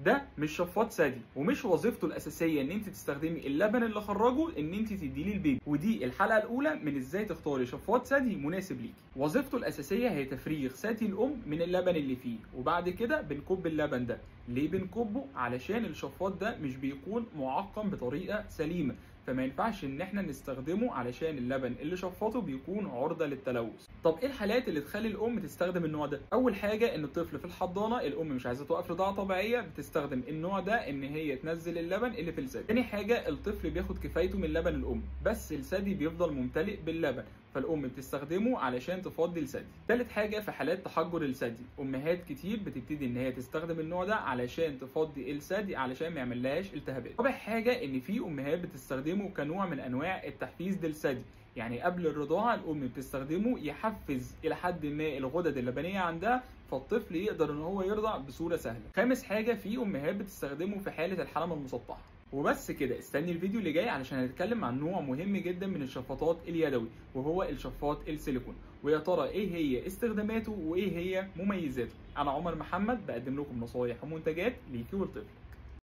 ده مش شفاط ثدي، ومش وظيفته الاساسية ان انت تستخدمي اللبن اللي خرجه ان انت تديه للبيبي. ودي الحلقة الاولى من ازاي تختاري شفاط ثدي مناسب ليكي. وظيفته الاساسية هي تفريغ ثدي الام من اللبن اللي فيه، وبعد كده بنكب اللبن ده. ليه بنكبه؟ علشان الشفاط ده مش بيكون معقم بطريقة سليمة، فما ينفعش ان احنا نستخدمه علشان اللبن اللي شفاطه بيكون عرضه للتلوث. طب ايه الحالات اللي تخلي الام تستخدم النوع ده؟ اول حاجة ان الطفل في الحضانة الام مش عايزه توقف رضاعه طبيعية، بتستخدم النوع ده ان هي تنزل اللبن اللي في الثدي. تاني حاجة الطفل بياخد كفايته من لبن الام، بس الثدي بيفضل ممتلئ باللبن، فالام بتستخدمه علشان تفضي الثدي. تالت حاجة في حالات تحجر الثدي، امهات كتير بتبتدي ان هي تستخدم النوع ده علشان تفضي الثدي علشان ما يعملهاش التهابات. رابع حاجة ان في امهات بتستخدمه كنوع من انواع التحفيز للثدي، يعني قبل الرضاعة الام بتستخدمه يحفز الى حد ما الغدد اللبنيه عندها، فالطفل يقدر ان هو يرضع بصورة سهلة. خامس حاجة في امهات بتستخدمه في حاله الحلمة المسطحه. وبس كده، استني الفيديو اللي جاي علشان هنتكلم عن نوع مهم جدا من الشفاطات اليدوي، وهو الشفاط السيليكون، ويا ترى ايه هي استخداماته وايه هي مميزاته. انا عمر محمد بقدم لكم نصايح ومنتجات ليكي ولطفلك.